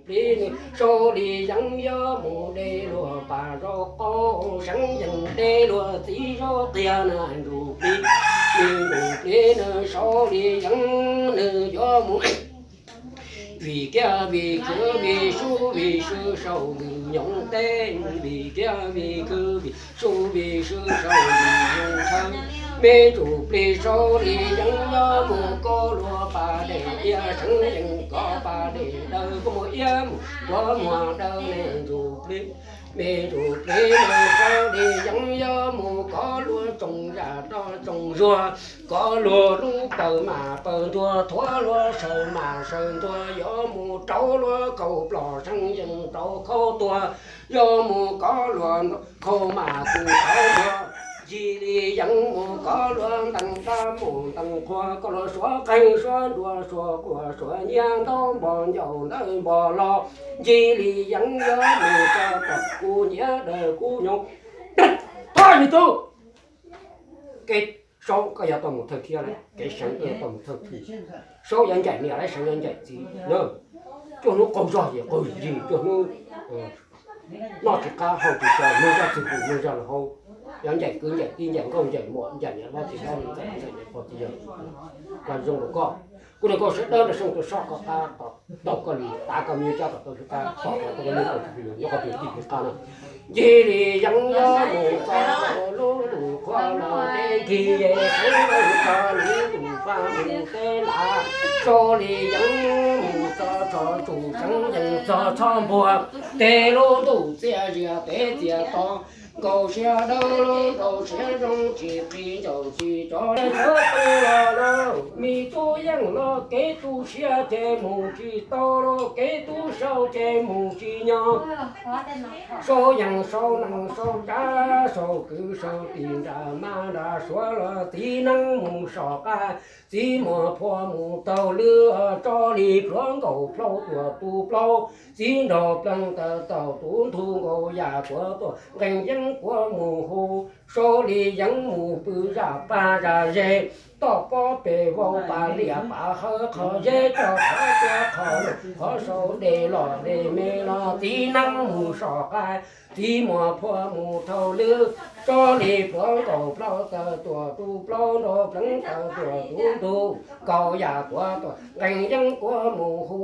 Plig nws sau li yeeb yuav mus de luag pam zaub qaub, seev yees de luag txiv zaub qiag na ntsuj plig. Me ntsuj plig nws sau li yeeb nws yuav mus vim kiag vim khwv vim sub vim sw saum lwm nyoog teb, vim kiag vim khwv vim sub vim sw saum lwm nyoog chaw. Me ntsuj plig sau li yeeb yuav mus kov luag pas dej iab, seev yees kov pas dej daw koj mus iab mus kov muag daw me ntsuj plig. Me ntsuj plig nws sau li yeeb yuav mus kov luag tsoom zaj roj tsoom zuag, kov luag lub pawg mas pawg ntuag, thuav luag saw mas saw ntuag, yuav mus rau luag kaum plom seev yees rau khaub tuag, yuav mus kov luag khaub mas kuj kov luag. Ncig li yeeb mus kov luag ntees dab mus ntees qhua, koj luag suav qeeg suav nruas suav quas suav nyiaj, ntaub npo ncaus ntawv npo los. Ncig li yeeb yuav mus tso tom kuv nyiam dawm kuv nyoog. Thoj me tub, kev saub koj yuav tau mus thawj thiab lawm, kev seev koj yuav tau mus thawj thiab. Saub yuav ncaim niam lawm, seev yuav ncaim txiv. Cuaj hnub qaug zog ces qaug zig, cuaj hnub noj tsis qab haus tsis tso, neeg zaj txwg pum neeg zaj laug hau, yuav ncaim kwv ncaim tij ncaim nkauj ncaim muam ncaim niam hlob txiv hlob, ncaim ntxhais ncaim pog txiv yawg. Koj zoo rau koj, kuv niam koj sawv dawb rau xyoo tuaj soj koj qab, tau koj li tav koj me nyuam cab tom tau xyov qab, pom koj tau koj me nyuam tau tsis plig nyob koj tus tij plig qab na. Ncig li yeeb yuav mus txog lub ntuj qhua los deb nkig, yeej xeev txog lub ntuj faj mus teb lav, sau li yeeb mus txog tso tsum seev yees txog txhob npuag, tej lub ntuj txias zias pem txias to. Nkaus siab dawb los nkaus siab zoo, tsis qi ncaus tsis tsov, sawv tsees los lauj, me tub yeej los kev tu siab ces mus tsis tau lauj, kev tu sau ces mus tsis nyob. Sau yees sau nees sau tsav sau kwv sau tij nram mab nram suav los txiv neeb mus soj qaib, txiv muas phua mus taug lwb, tso li pluav nkaus plaub tuam tu plaub, txiv nraug plees taws taug tus ntug nkaus yam kuav tuaj nqee yeeb kuav mus hu, sau li yeeb mus pw zaj pag zaj ze, toj pob pes vau pas liam pas hawv qhov zeb tso qhov cia qhov qhov sau dej los dej me los txiv neeb mus soj qaib, txiv muas phua mus taug lwb, tso li pluav nkaus plaub taws tuam tu plaub nraug plees taws tuam tu ntug nkaus yam kuav tuaj nqee yeeb kuav mus hu,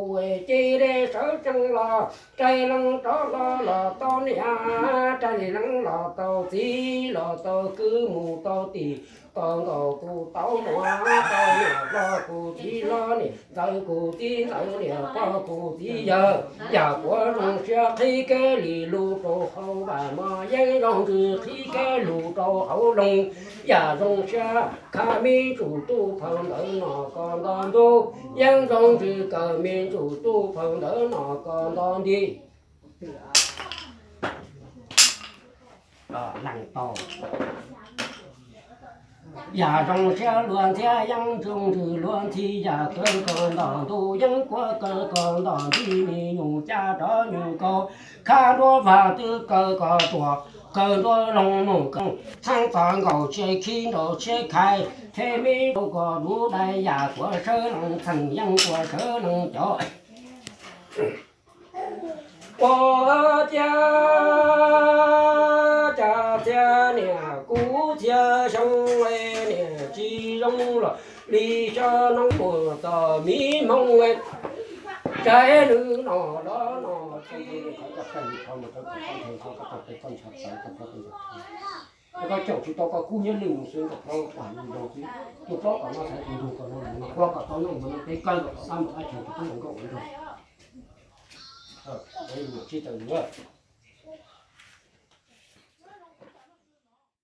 cia li sawv tsees los, rais lees rov los los tau niam, rais lees los tau txiv los tau kwv mus tau tij, tau nkaus kuv tau muam tau niam hlob kuv txiv hlob niam ntxawm kuv txiv ntxawm niam pog kuv txiv yawg, yam kuav zoo siab qhib kev li lug rau hauv vaj mog, yeeb zoo ntsws qhib kev lug rau hauv loog, yam zoo siab khav me ntsuj tub phawj ntawv no koj nto ntug, yeeb zoo ntsws kawg me ntsuj tub phawj ntawv no koj nto nti. Lees tau. Yam zoo siab luag ntxhiab yeeb zoo ntsws luag ntxhi, yam kawg koj nto ntug yeeb kuav kawg koj nto nti, me nyuam cab rov nyuam kaus, khab nruab vaj twb kawg koj tuam, kawg nruab loog mus kawg, txheeb txog nkaus tsheb khib nraus tsheb khais, tsheb me rau koj dub dai, yam kuav sawv lees txheem yeeb kuav sawv lees cov. Ua cia cas txhia niam kuv txhia xyoo, niam tsis zoo los li xyov noob muag txog miv hmoo, saib nws no los no tsis. Koj caum tsis tau koj kub nyob lwj mus xwb, koj plaub pam lus nrog xwb, tus plaub kom no xaiv tus ntug kom no mus no, koj kom tau noj mus no, peb kawg kom tau tab mus dab tsi tus tub hluas nkauj ua nrog. Tsis tawm yuav